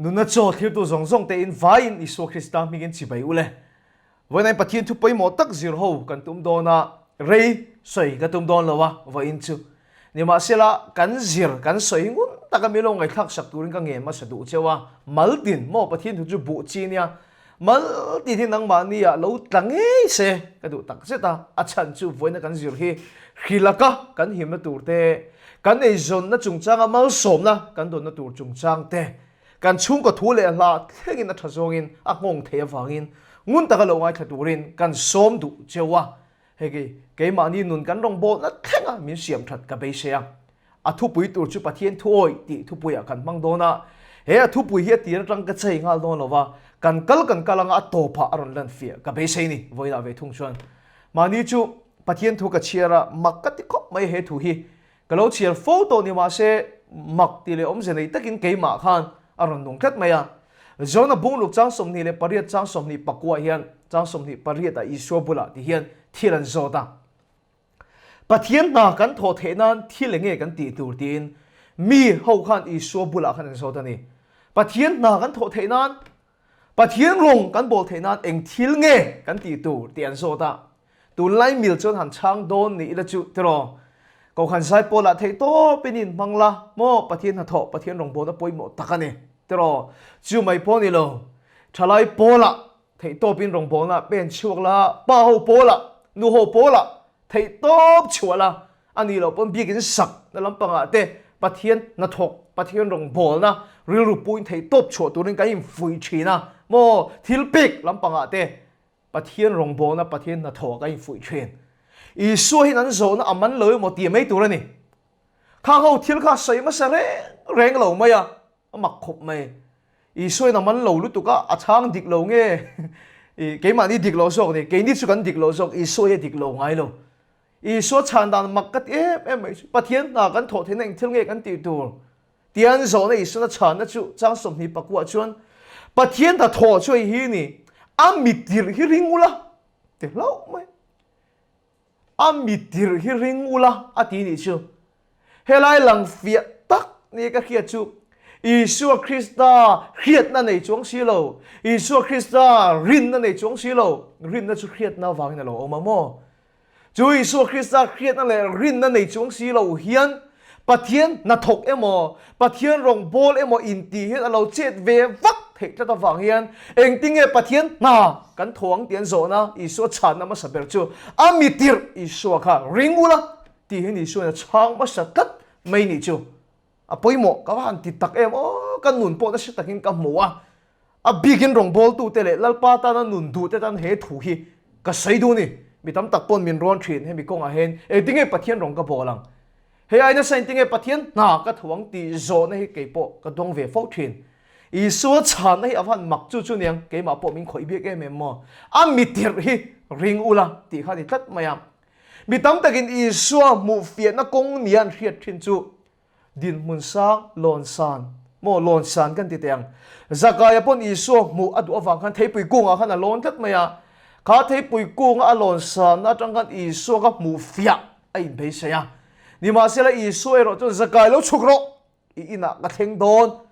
Nunna chaw thlirtu zawng zawng te in vaiin Isua Krista hmingin chibai u le. Vawiin Pathian thu pawimawh tak zir ho kan tum dawn a, rei sawi ka tum dawn lo a, vawiin chu. Nimahsela, kan zir, kan sawi ngun taka mi lo ngaihthlak sak turin ka ngen hmasa duh cheu a, mal tin maw Pathian thu chu buh chi nia, mal tin hi nangmahni ah lo tla ngei se ka duh tak zet a, a chhan chu vawiina kan zir hi hrilaka kan himna tur te, kan eizawnna chungchanga malsawmna kan dawnna tur chungchang te, Kan chhungkaw thu leh hla thlengin a tha zawngin a nghawng thei avangin ngun taka lo ngaithla turin kan sawm duh cheu a. Hei kei, keimahni nun kan rawngbawlna thlenga min siam that ka beisei a. A thupui tur chu Pathian thuawi tih thupuiah kan hmang dawn a. He a thupui hi a tir atang ka chei nghal dawn lo va, kan kal kan kal anga a tawpah a rawn lan fiah ka beisei ni, vawilah ve thung chuan. Mahni chu Pathian thu ka chhiar a, mak ka ti khawp mai he thu hi. Ka lo chhiar fo tawh ni mahse mak ti leh awmze nei takin keimah khan a rawn nung tlat mai a. Jona bungluk chang 28 chang 29 hian chang 28 ah Isua bulah ti hian thil an zawt a. Pathian hna kan thawh theih nan thil enge kan tih tur tiin mi ho khan Isua bulah khan an zawt a ni. Pathian hna kan thawh theih nan Pathian rawng kan bawl theih nan eng thil nge kan tih tur tih an zawt a. Tunlai mil chuan han chhang dawn ni ila chu tiraw. Kohhran zai pawlah theih tawpin in hmang la maw Pathian hnathawh Pathian rawngbawlna pawimawh tak a ni tiraw. Chu mai pawh ni lo thalai pawlah theih tawpin rawngbawlna pen chhuak la pa ho pawlah nu ho pawlah theih tawp chhuah la a nih loh pawn biakin sak na lampangah te Pathian hnathawk Pathian rawngbawlna rilru puin theih tawp chhuah turin kan infuih thin a maw thil pek lampangah te Pathian rawngbawlna Pathian hnathawh kan infuih thin. Isua hian an zawhna a man lo emaw tih mai tur a ni. Khang ho thil kha a sawi hmasa reng reng lo mai a, a mak khawp mai. Isua hian a man lo lutuk a, a chhang dik lo nge? I keimahni dik lo zawk ni, keini chu kan dik lo zawk, Isua hi a dik lo ngai lo. Isua chhan dan mak ka ti em em mai chu, Pathian hna kan thawh theihna eng thil nge kan tih tur? Tian zawhna Isuana chhanna chu chang 29 chuan, Pathian hna thawh chu hei hi ni, a mitirh hi ring ula ti hlauh mai. A mitirh hi ring ula a ti nih chu. Helai lang fiah tak ni ka hriat chu Isua Krista hriatna nei chuang si lo, Isua Krista rinna nei chuang si lo, rinna chu hriatna avangin a lo awm a maw? Chu Isua Krista hriatna leh rinna nei chuang si lo hian Pathian hnathawk emaw, Pathian rawngbâwl emaw intih hian a lo chet ve vak theih tlat avang hian engtinge Pathian hna kan thaw ang tih an zawhna Isua chhanna hmasa ber chu a mi tirh Isua kha ring ula tih hian Isuain a chhang hmasa tlat mai nih chu a pawimawh ka va han ti tak em aw ka nun pawh nasa takin ka hmu a, a bikin rawngbawltute leh Lalpa tana nun duhte tan he thu hi ka sawi duh a ni. Mi tam tak pawn min rawn thin hemi kawngah hian engtinge Pathian rawng ka bawl ang? Hei ai nasa engtinge Pathian hna ka tho ang tih zawhna hi kei pawh ka dawng ve fo thin. Isua chhanna hi a van mak chu chu niang keimah pawh min khawih biak em em maw? A mitirh hi ring ula tih kha a ni tlat mai a. Mi tam takin Isua hmuhfiahna kawng nia an hriat thin chu dinhmun sang lawn san maw lawn san kan ti teh ang. Zakaia pawn Isua hmuh a duh avang khan theipui kungah khan a lawn tlat mai a. Kha theipui kunga a lawn sanna atang khan Isua kha hmuhfiah a inbeisei a. Nimahsela Isua erawh chuan Zakai lo chhuk rawh! I inah ka thleng dawn.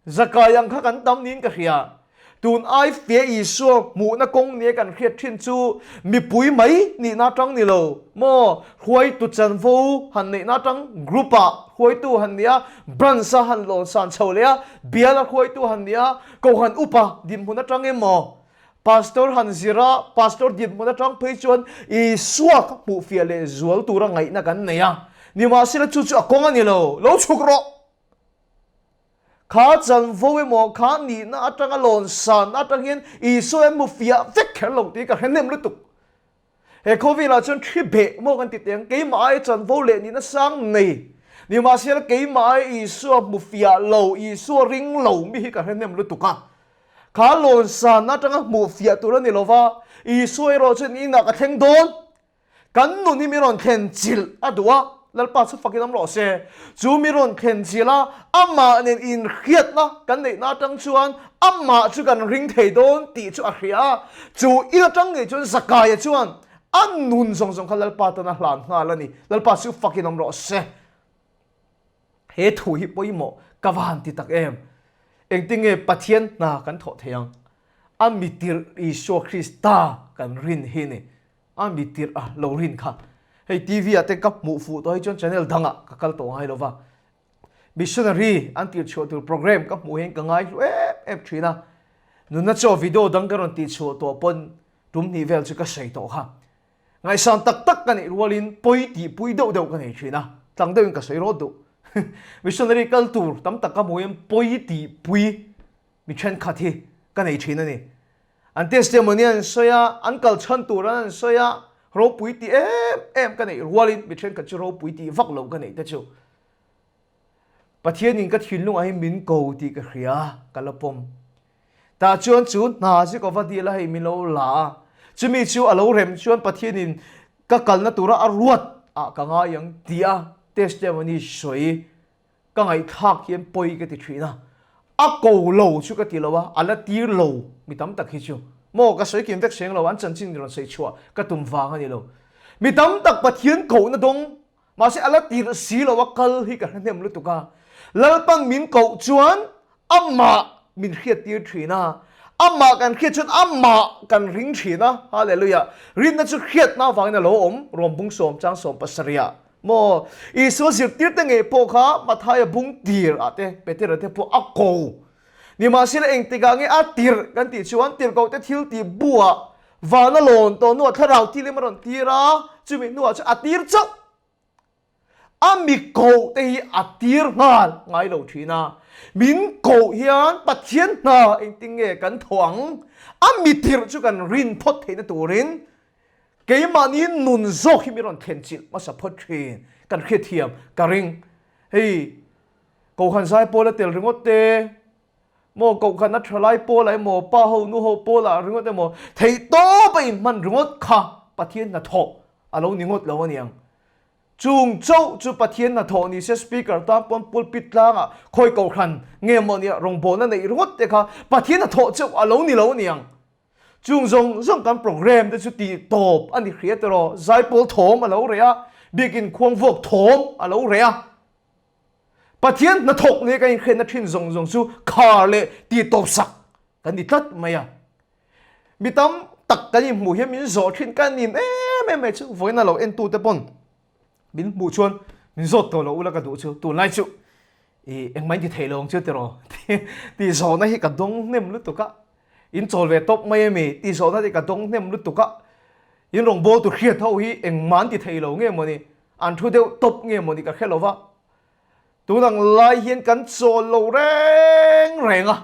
Zakai ang kha kan tam niin ka hria. Tun ai fia Isua hmuhna kawng nia kan hriat thin chu mipui mai nihna atang ni lo maw? Hruaitu chanvo han neihna atang group ah hruaitu han nia, branch a han lawn san chho leh a, bial a hruaitu han nia, kohhran upa dinhmun atang emaw Pastor han zir a, Pastor dinhmun atang phei chuan Isua kha hmuhfiah leh zual tura ngaihna kan nei a. Nimahsela chu chu a kawng a ni lo, lo chhuk rawh! Kha chanvo emaw, kha nihna atanga lawn sanna atang hian Isua hian hmufiah vek kher lo tih ka hre hnem lutuk. He khawvelah chuan thi beh maw kan ti teh ang, keimah ai chanvo leh nihna sang nei. Nimahsela keimah ai Isua hmufiah lo, Isua ring lo mi hi ka hre hnem lutuk a. Kha lawn sanna atanga hmuhfiah tur a ni lova, Isua erawh chuan inah ka thleng dawn. Kan nun hi mi rawn thlen chilh a duh a, Lalpa chu fakin awm rawh se. Chu mi rawn thlen chilh a, amah nen inhriatna kan neihna atang chuan amah chu kan ring thei dawn tih chu a hria a. Chu in atang ngei chuan Zakaia chuan a nun zawng zawng kha Lalpa tan a hlan nghal a ni. Lalpa chu fakin awm rawh se. He thu hi pawimawh ka va han ti tak em? Engtinge Pathian hna kan thawh thei ang? A mi tirh Isua Krista kan rin hi ni. A mi tirh a lo rin kha. Hei TV ah te ka hmuh fuh tawh hi chuan channel dangah ka kal tawh ngai lo va. Missionary an tirh chhuah tur program ka hmuh hian ka ngai hlu em em thin a. Nunna chaw video dang ka rawn tih chhuah tawh pawn tum hnih vel chu ka sawi tawh kha. Ngaihsan tak tak ka neih rualin pawi tihpui deuh deuh ka nei thin a, tlang deuhin ka sawi rawt duh. Missionary kal tur tam tak ka hmuh hian pawi tihpui mi thenkhat hi ka nei thin a ni. An testimony an sawi a, an kal chhan tur an an sawi a, ropui tih em em ka neih rualin mi thenkhat chu ropui tih vak lo ka neih te chu. Pathianin ka thinlungah hi min ko tih ka hria, ka la pawm. Tah chuan chu hna chu ka va dil a, hei min lo la a. Chumi chu a lo rem chuan Pathianin ka kalna tura a ruat ah ka ngai ang tih a testimony sawi ka ngaihthlak hian pawi ka ti thin a. A ko lo chu ka ti lo a, a la tir lo mi tam tak hi chu. Maw ka sawi kim vek seng lo, an chanchin rawn sawi chhuah ka tum vang a ni lo. Mi tam tak Pathian kohna dawng Mahse a la tirh si lo a kal hi ka hre hnem lutuk a, Lalpan min koh chuan amah min hriattir thin a, amah kan hriat chuan amah kan ring thin a, Hallelujah! Rinna chu hriatna avangin a lo awm, Rom bung sawm chang sawm pasarihah maw? Isua zirtirte ngei pawh kha Mathaia bung tir ah te Petera te pawh a ko. Nimahsela engtikah nge a tirh kan tih chuan tirhkohte thil tih buah Van a lawn tawh hnuah thlarau thilim a rawn tir a, chumi hnuah chuan a tir chauh. A mi koh te hi a tir nghal ngai lo thin a, min koh hian Pathian hna engtin nge kan thawh ang? A mi tirh chu kan rin phawt theihna turin keimahni nun zawk hi mi rawn thlen chilh hmasa phawt thin. Kan hriatthiam ka ring. Hei Kohhran zaipawl a tel ringawt te, Maw kohkhan a tha lai pawl ah emaw, pa ho nu ho pawl ah ringawt emaw, theih tawp a inhman ringawt kha Pathian hnathawh a lo ni ngawt lo aniang. Chung chauh chu Pathian hnathawh ni se Speaker tan pawn pulpit tlangah khawi kohhran nge maw nia rawngbawlna neih ringawt te kha Pathian hnathawh chauh a lo ni lo aniang. Chung zawng zawng kan program te chu tih tawp a ni hria tiraw, zaipawl thawm a lo reh a, biakin khuangvuak thawm a lo reh a. Pathian hnathawk nia kan inhriatna thin zawng zawng chu khar leh tihtawp sak kan ni tlat mai a. Mi tam tak kan inhmuh hian min zawh thin kan nim em em mai chu vawiina lo entute pawn min hmuh chuan min zawt tawh lo ula ka duh chu tunlai chu i engmah in ti thei lo ang chu tiraw tih zawhna hi ka dawng hnem lutuk a, in chawl ve tawp mai ami tih zawhna hi ka dawng hnem lutuk a, in rawngbawltu hriat ho hi engmah an ti thei lo nge mawni An thu deuh tawp nge mawni ka hre lo va, tun ang lai hian kan chawl lo reng reng a,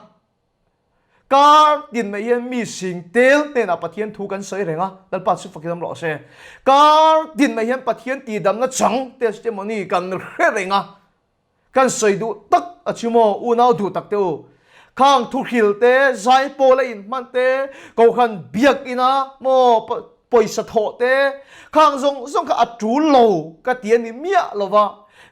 kar tin mai hian mi sing tel hnenah Pathian thu kan sawi reng a, Lalpa chu fakin awm rawh se. Kar tin mai hian Pathian tihdamna chang testimony kan hre reng a, Kan sawi duh tak a chu maw unau duh tak te u. Khang thuhril te, zaipawl a inhman te, kohhran biak ina maw pawisa thawh te, khang zawng zawng kha a tul lo ka ti a ni miah lo va.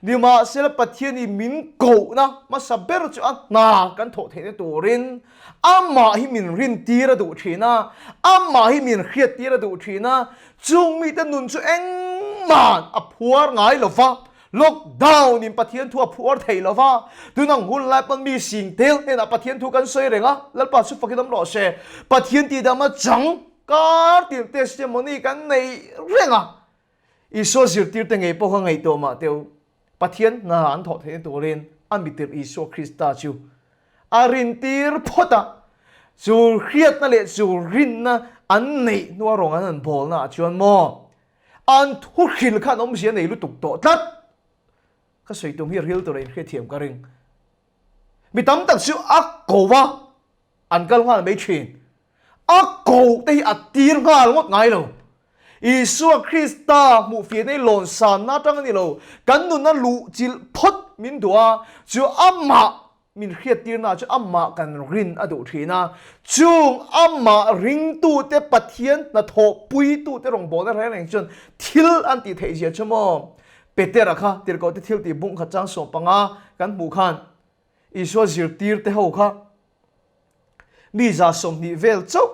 Nimahsela Pathian i min kohna hmasa ber chu a hna kan thawh theihna turin amah hi min rintir a duh thin a, amah hi min hriattir a duh thin a, chung mite nun chu engmah a phuar ngai lo va. Lockdown in Pathian thu a phuar thei lo va, tun ang hun lai pawn mi sing tel hnenah Pathian thu kan sawi reng a, Lalpa chu fakin awm rawh se. Pathian tihdam a chang kar tin testimony kan nei reng a, Isua zirtirte ngei pawh kha ngaihtuah mah teh u, Pathian hna an thawh theihna turin a mitirh Isua Krista chu a rintir phawt a, chu hriatna leh chu rinna an neih hnua rawng an han bawlna ah chuan maw An thu hril khan awmzia nei lutuk tawh tlat. Ka sawi tum hi ril tura inhriatthiam ka ring. Mi tam tak chu a ko a, an kal nghal mai thin. A ko te hi a tir nghal ngawt ngai lo. Isua Krista hmuhfiahna hi lawn sanna atang a ni lo. Kan nuna luh chilh phawt min duh a, chu amah Min hriattirna chu amah kan rin a duh thin a, chung amah ringtute Pathian hnathawhpuitute rawngbawlna reng reng chuan thil an tih theih zia chu maw? Petera kha tirhkohte thil tih bung khat chang 15 kan hmuh khan Isua zirtirte ho kha mi 20 vel chauh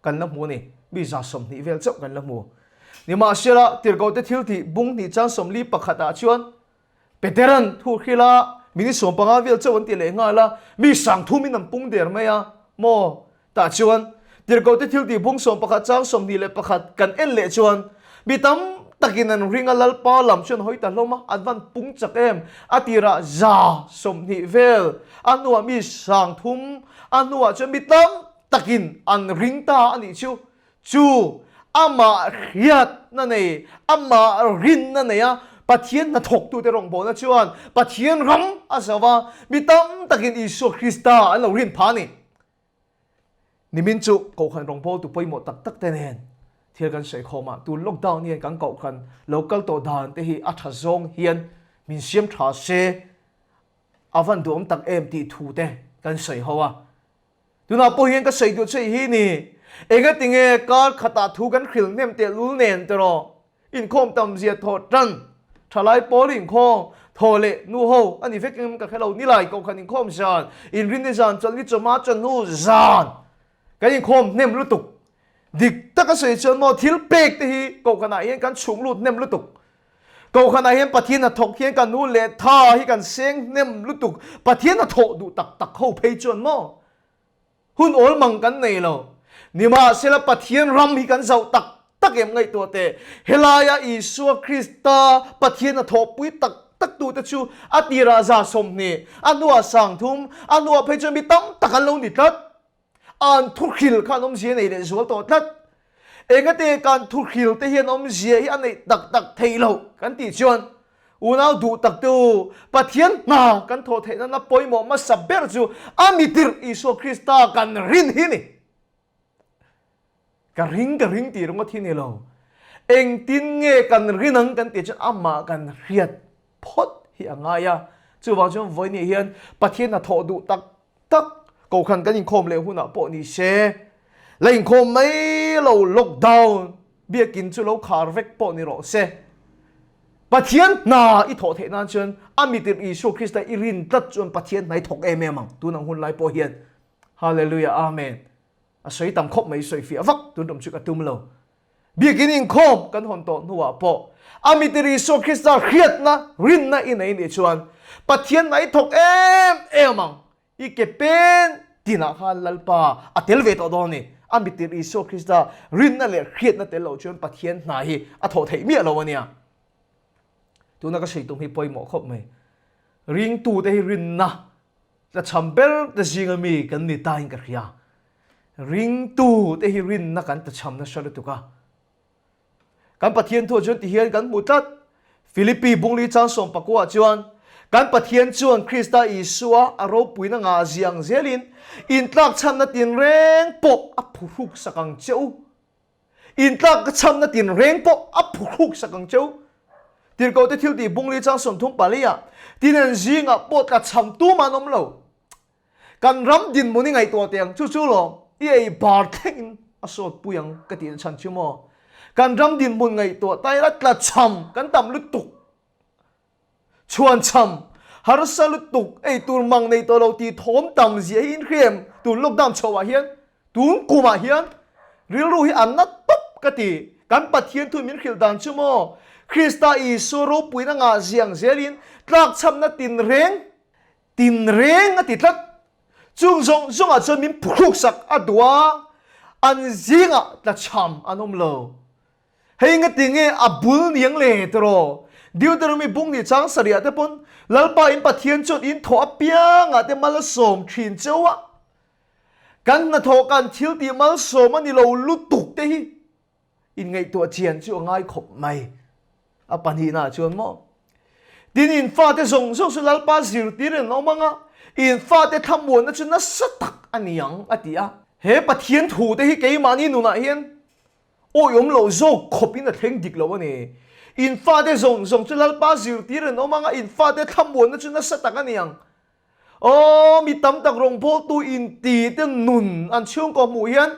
kan la hmu a ni. Mi 20 vel chauh kan la hmu. Nimahsela tirhkohte thil tih bung hnih chang 41 ah chuan Petera'n thu hrilh a, Minute 15 vel chauh an ti leh nghal a, mi sangthumin an pung der mai a maw? Tah chuan Tirhkohte thiltih bung 11 chang 21 kan en leh chuan mi tam takin an ring a, Lalpa lam chu an hawi ta hlawm a, an van pung chak em? A tirah 120 vel, a hnuah mi 30, a hnuah chuan mi tam takin an ring ta a nih chu. Chu amah hriatna nei, amah rinna nei a, Pathian hnathawktute rawngbawlna chuan Pathian ram a zo a, mi tam takin Isua Krista an lo rin phah a ni. Nimin chu Kohhran rawngbawltu pawimawh tak tak te nen thil kan sawi khawm a, tun lockdown hian kan Kohhran lo kal tawh dan te hi a tha zawng hian min siam tha se a van duhawm tak em tih thu te kan sawi ho a. Tunah pawh hian ka sawi duh che hi ni, engatinge kar khatah thu kan hrilh hnem teh lul nen tiraw? Inkhawm tam zia thaw tan, thalai pawl inkhawm, thaw leh nu ho a ni vek em ka hre lo, nilai kohhran inkhawm zan, inrinni zan, chawlhni chawma chawhnu zan kan inkhawm hnem lutuk. Dik taka sawi chuan maw thil pek te hi kohhranah hian kan chhung lut hnem lutuk. Kohhranah hian Pathian hnathawk hian kan nu leh tha hi kan seng hnem lutuk. Pathian hnathawh duh tak tak ho phei chuan maw hun awl mang kan nei lo. Nimahsela Pathian ram hi kan zauh tak tak em ngaihtuah teh. Helaia Isua Krista Pathian hnathawhpui tak tak tute chu a tirah 120, a hnuah 30, a hnuah phei chuan mi tam tak an lo ni tlat. An thuhril kha an awmzia nei leh zual tawh tlat. Engate kan thuhril te hian awmzia hi a neih tak tak theih loh kan tih chuan unau duh tak te u, Pathian hna kan thawh theih nana pawimawh hmasa ber chu a mitirh Isua Krista kan rin hi ni. Ka ring ka ring tih ringawt hi ni lo. Engtin nge kan rin ang kan tih chuan amah kan hriat phawt hi a ngai a. Chuvang chuan vawiin hian Pathian hnathawh duh tak tak Kohhran kan inkhawm leh hunah pawh ni se, la inkhawm mai lo lockdown biakin chu lo khar vek pawh ni rawh se. Pathian hna i thawh theih nan chuan a mitirh Isua Krista i rin tlat chuan Pathian hna i thawk em em ang tun ang hun lai pawh hian. Hallelujah Amen. A sawi tam khawp mai sawi fiah vak tun tum chu ka tum lo. Biakin inkhawm kan hawn tawh hnuah pawh a mitir Isua Krista hriatna, rinna i nei nih chuan Pathian hna i thawk em em ang. I ke pen tinah khan Lalpa a tel ve tawh dawn a ni. A mitir Isua Krista rinna leh hriatna tel loh chuan Pathian hna hi a thawh theih miah lo a nia. Tuna ka sawi tum hi pawimawh khawp mai. Ringtute hi rinna Tlachham ber te zinga mi kan ni tain ka hria. Ringtu te hi rinna kan tlachham nasa lutuk a. Kan Pathian thu ah chuan ti hian kan hmu tlat. Philippi bungli chang 14 ah chuan kan Pathian chuan Krista Isua a ropuina ngah ziang zelin intlakchhamna tinreng pawh a phuhruk sak ang che u. Intlak ka chhamna tinreng pawh a phuhruk sak ang cheu. Tirhkohte thiltih bungli chang 34 ah tinen zingah pawh tla chham tum an awm lo. Kan ram dinhmun i ngaihtuah teh ang chu chu lawm i ei bar thlengin a sawt pui ang ka tih chhan chu maw. Kan ram dinhmun ngaihtuah ta ila tla chham kan tam lutuk. Chhuanchham, harsa lutuk, ei tur mang nei tawh lo tih thawm tam zia hi inhriam tun lockdown chhoh ah hian tun kum ah hian rilru hi an na tawp ka ti. Kan Pathian thu min hrilh dan chu maw Krista Isua ropuina ngah ziang zelin tlakchhamna tinreng tinreng a ti tlat. Chung zawng zawngah chuan min phuhruk sak a duh a, an zingah tlachham an awm lo. Hei ngati nge a bul niang le tiraw? Deuteronomy bung ni chang sarih te pawn Lalpa in Pathian chuan in thawh apiangah te mal a sawm thin cheu a. Kan hnathawh kan thil tih malsawm a ni lo lutuk te hi in ngaihtuah chian chu a ngai khawp mai. A pahnihna chuan maw? Tin in fate zawng zawng chu Lalpa zirtir in awm ang a, in fate thlamuanna chu nasa tak a ni ang a ti a. He Pathian thu te hi keimahni nunah hian Awiawm loh zawk khawp in a thleng dik lo a ni. In fate zawng zawng chu Lalpa zirtir an awm ang a, in fate thlamuanna chu nasa tak a ni ang. Aw, mi tam tak rawngbawltu inti te nun an chhungkaw hmuh hian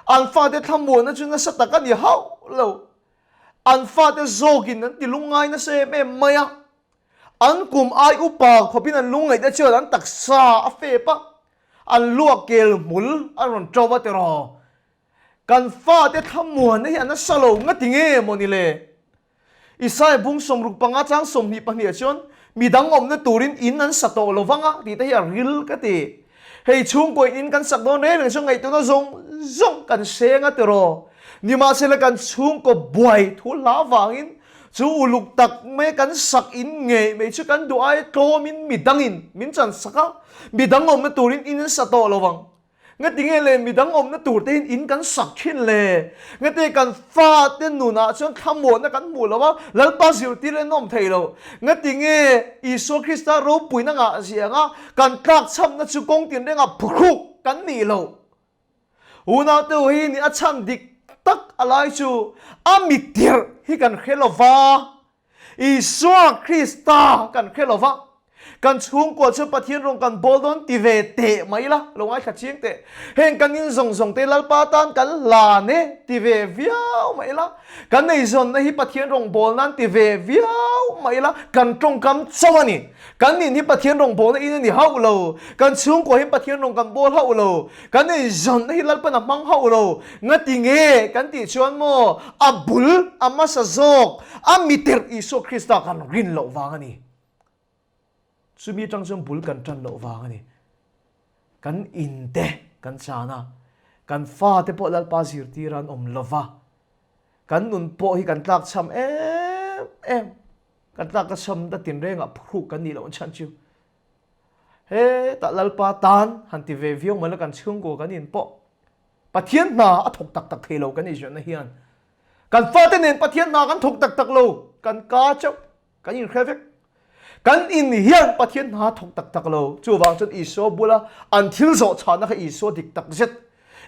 an fate thlamuanna chu nasa tak a ni hauh lo. An fate zawkin an ti lungngai nasa em em mai a. An kum ai upa khawpin an lungngaihna chuan an taksa a fep a, an luak kel hmul a rawn ṭo a tiraw. Kan fate thlamuanna hi a nasa lo ngati nge maw ni le? Isaiah bung 65 chang 22 ah chuan. Midang awmna turin in an sa tawh lo vang a tih te hi a ril ka ti. Hei chhungkaw in kan sak dawn reng reng chu ngaihtuahna zawng zawng kan seng a tiraw. Nimahsela kan chhungkaw buai thu hla vangin chu uluk tak mai kan sak in ngei mai chu kan duh ai tlawmin midangin min chan sak a, midang awmna turin in an sa tawh lo vang. Ngati nge le midang awmna tur te hian in kan sak thin le? Ngati kan fate nunah chuan thlamuanna kan hmuh lo a, Lalpa zirtir en awm thei lo. Ngati nge Isua Krista ropuina ngah zianga kan tlakchhamna chu kawng tinrengah phuhruk kan nih loh? Unaute ho hi ni a chhan dik tak a lai chu a mitirh hi kan hre lo va. Isua Krista kan hre lo va, kan chhungkua chu Pathian rawng kan bawl dawn ti ve teh mai la, lo ngaithla chiang teh. Heng kan in zawng zawng te Lalpa tan kan hlan e ti ve viau mai la, kan eizawnna hi Pathian rawng bawl nan ti ve viau mai la, kan tawngkam chauh a ni. Kan in hi Pathian rawng bawlna in a ni hauh lo, kan chhungkua hi Pathian rawng kan bawl hauh lo, kan eizawnna hi Lalpan a hmang hauh lo. Ngati nge kan tih chuan maw a bul a hmasa zawk a miterh Isua Krista kan rin loh vang a ni. Chumi atang chuan bul kan tan loh vang a ni. Kan in te kan chan a, kan fate pawh Lalpa zirtir an awm lova, kan nun pawh hi kan tlakchham em em. Kan tlak ka chham ta tinrengah phuhruk kan nih loh chhan chu hetah Lalpa tan han ti ve viau mai la kan chhungkaw kan in pawh Pathian hna a thawk tak tak thei lo kan inhriatna hian kan fate nen Pathian hna kan thawk tak tak lo kan ka chauh kan inhre vek kan in hian Pathian hna a thawk tak tak lo chuvang chuan Isua bula an thil zawh chhahna kha Isua dik tak zet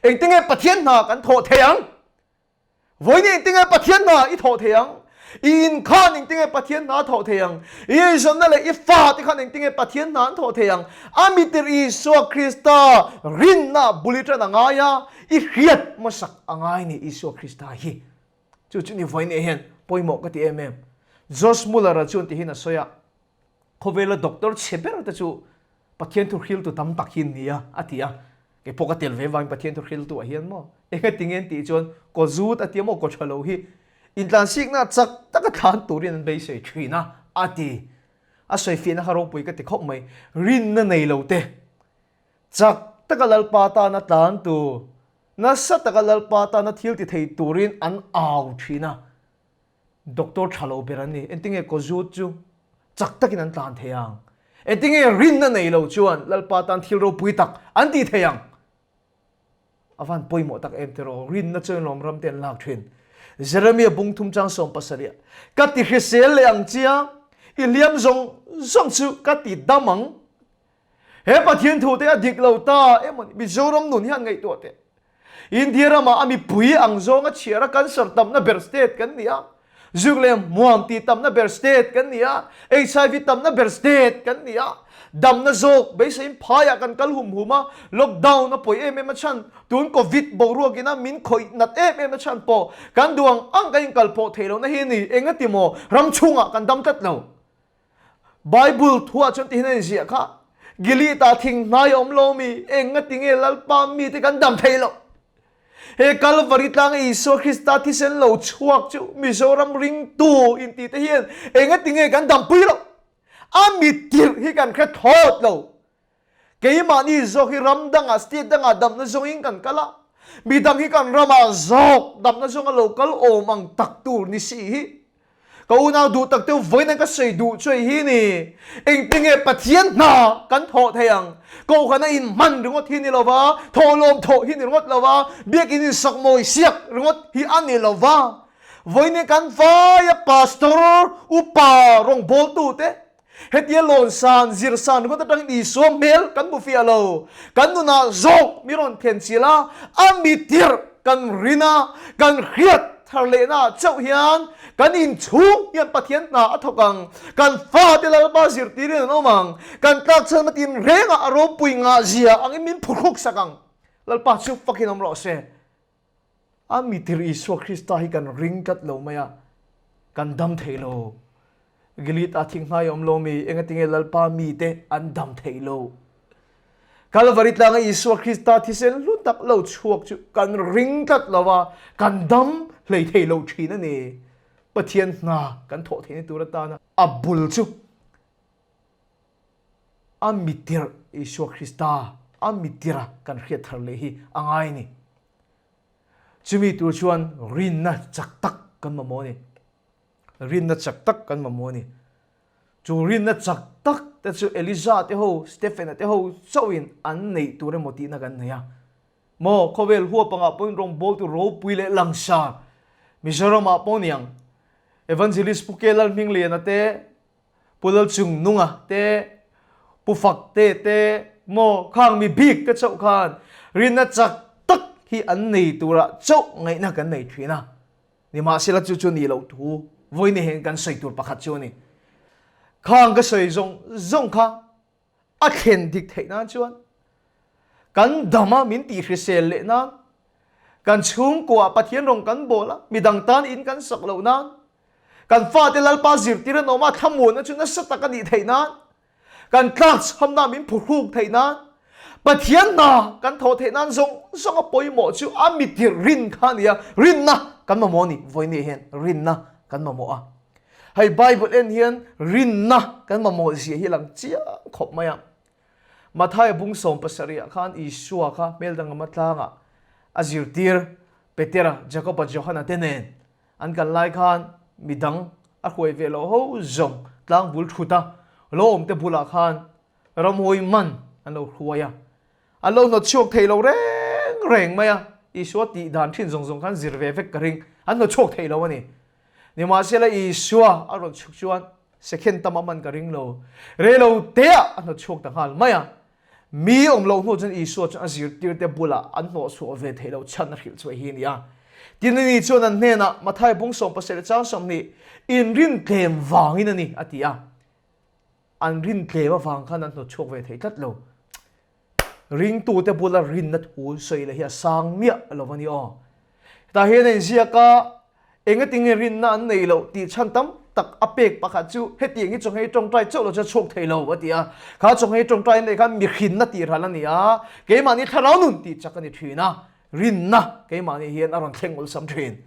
engtinge Pathian hna kan thawh thei ang Vawiin engtinge Pathian hna i thawh thei ang? I in khan engtinge Pathian hna a thawh thei ang? I eizawnna leh i fate khan engtinge Pathian hna an thawh thei ang? A mitir Isua Krista rinna bul i tan a ngai a, i hriat hmasak a ngai ni Isua Krista hi. Chu chu ni vawiin hian pawimawh ka ti em em. Josh Muller-a chuan tihin a sawi a, Khawvela doctor chhe ber te chu Pathian thu hriltu tam tak hi an ni a, a ti a. Kei pawh ka tel ve vangin Pathian thu hriltu ah hian maw engati nge an tih chuan kaw zut a tia maw kaw tha lo hi intlansikna chak taka thlan turin an beisei thin a, a ti. A sawifiahna kha ropui ka ti khawp mai. Rinna nei lo te, chak taka Lalpa tana tlan tur, nasa taka Lalpa tana thil ti thei turin an au thin a. Doctor tha lo ber an ni. Engtinge kaw zut chu chak takin an tlan thei ang? Engtinge rinna nei lo chuan Lalpa tan thil ropui tak an tih thei ang? A van pawimawh tak em tiraw? Rinna chuan lawm ram te an lak thin. Jeremia bung thum chang 70 ah, Ka ti hrisel leh ang chia, i hliam zawng zawng chu ka ti dam ang. He Pathian thu te a dik lo ta emaw ni? Mizoram nun hian ngaihtuah teh. India ramah a mipui ang zawnga chhiar a cancer tamna ber state kan ni a, zuk leh hmuam tih tamna ber state kan ni a, HIV tamna ber state kan ni a, damna zawk beiseiin phaiah kan kal hum hum a, lockdown a pawi em em a chhan, tun covid boruakin a min khawih nat em em a chhan pawh kan duh ang ang kan inkalpawh theih lohna hi a ni, engati maw ram chhungah kan dam tlat lo. Bible thuah chuan tihin a inziah kha, Gilead-ah thing hnai a awm lo mi, eng nga tinge Lalpa mite kan dam thei lo? He Kalvari tlanga Isua Krista thisen lo chhuak chu Mizoram ringtu inti te hian eng nga tinge kan dampui lo? A mitirh hi kan hre thlawt lo. Keimahni zawk hi ram dangah, state dangah damna zawngin kan kal a, midang hi kan ramah zawk damna zawnga lo kal awm ang tak tur ni si hi. Ka unau duh tak teuh vawiin an ka sawi duh chu hei hi ni, engtinge Pathian hna kan thawh thei ang? Kohhran a inhman ringawt hi ni lo va, thawhlawm thawh hi ni ringawt lo va, biakin insak mawi siak ringawt hi a ni lo va. Vawiin kan vaia pastor, upa, rawngbawltute, Hetia lawn san, zir san ringawt atangin Isua hmel kan hmu fiah lo. Kan nunah zawk mi rawn thlen chil a, a mi tirh kan rin a, kan hriat thar lehnaah chauh hian kan inchhung hian Pathian hna a thawk ang. Kan fate Lalpa zirtirin an awm ang. Kan tlakchhan tinrengah a ropui ngahzia angin min phurhuk sak ang. Lalpa chu fakin awm rawh se. A mitir Isua Krista hi kan ring tlat lo mai a, kan dam thei lo. Gilead ah thinghnai a awm lo mi, engatinge Lalpa mite an dam thei lo? Kalvari tlanga Isua Krista thisen hlu tak lo chhuak chu kan ring tlat lo a, kan dam hlei thei lo thin a ni. Pathian hna kan thawh theihna tur atana a bul chu. A mi tirh Isua Krista a mi tirha kan hriat thar leh hi a ngai a ni. Chumi tur chuan rinna chak tak kan mamawh a ni. Rinna chak tak kan mamawh a ni. Chu rinna chak tak te chu Eliza te ho, Stephen-a te ho chauhin an neih tur emaw tihna kan nei a. Maw, khawvel huap angah pawhin rawngbawltu ropui leh langsar Mizoramah pawh niang Evangelist Pu Kelal Hmingliana te, Pu Lalchungnunga te, Pu Fakte te, maw khang mi bik te chauh khan rinna chak tak hi an nei turah chauh ngaihna kan nei thin a. Nimahsela chu chu nih loh thu vawiin hian kan sawi tur pakhat chu a ni. Khang ka sawi zawng zawng kha a thlen dik theih nan chuan kan dam a min tih hrisel leh nan, kan chhungkuah Pathian rawng kan bawl a, midang tan in kan sak loh nan, kan fate Lalpa zirtir an awm a, thlamuanna chu nasa tak a nih theih nan, kan tlakchhamna min phuhruk theih nan, Pathian hna kan thawh theih nan zawng zawng a pawimawh chu a mitir rin kha a ni a, rinna kan mamawh a ni. Vawiin hian rinna kan mamawh a. Hei Bible en hian rinna kan mamawh zia hi a lang chiang khawp mai a. Mathaia bung 70 ah khan Isua kha hmel danglam atlangah a zirtir Petera, Jakoba, Johana te nen an kal lai khan midang a hruai ve loh ho zawng tlang bul thut a, lo awm te bulah khan ramhawi man an lo hruai a. An lo hnawt chhuak thei lo reng reng mai a, Isua tih dan thin zawng zawng khan zir ve vek ka ring, an hnawt chhuak thei lo a ni. Nimahsela Isua a rawn chhuk chuan second tam a hman ka ring lo, rei lo teah a hnawt chhuak ta nghal mai a. Mi awm loh hnu chuan Isua chuan a zirtirte bulah an hnawh chhuah ve theih loh chhan a hrilh chhuah hi a ni a. Tin, ani chuan an hnenah, Mathai bung 70 chang 20, inrin tlem vangin a ni, a ti a. An rin tlem avang khan an hnawt chhuak ve thei tlat lo. Ringtute bula rinna thu sawi leh hi a sang miah lo a ni aw. Hetah hian a inziak a, engatinge rinna an nei loh tih chhan tam tak a pek pakhat chu hetiang hi chawnghei tawngtai chauh lo chuan chhuak thei lo a ti a. Kha chawnghei tawngtai an neih khan mihrinna tih ral a ni a, keimahni thlarau nun tih chak a ni thin a, rinna keimahni hian a rawn thleng awlsam thin.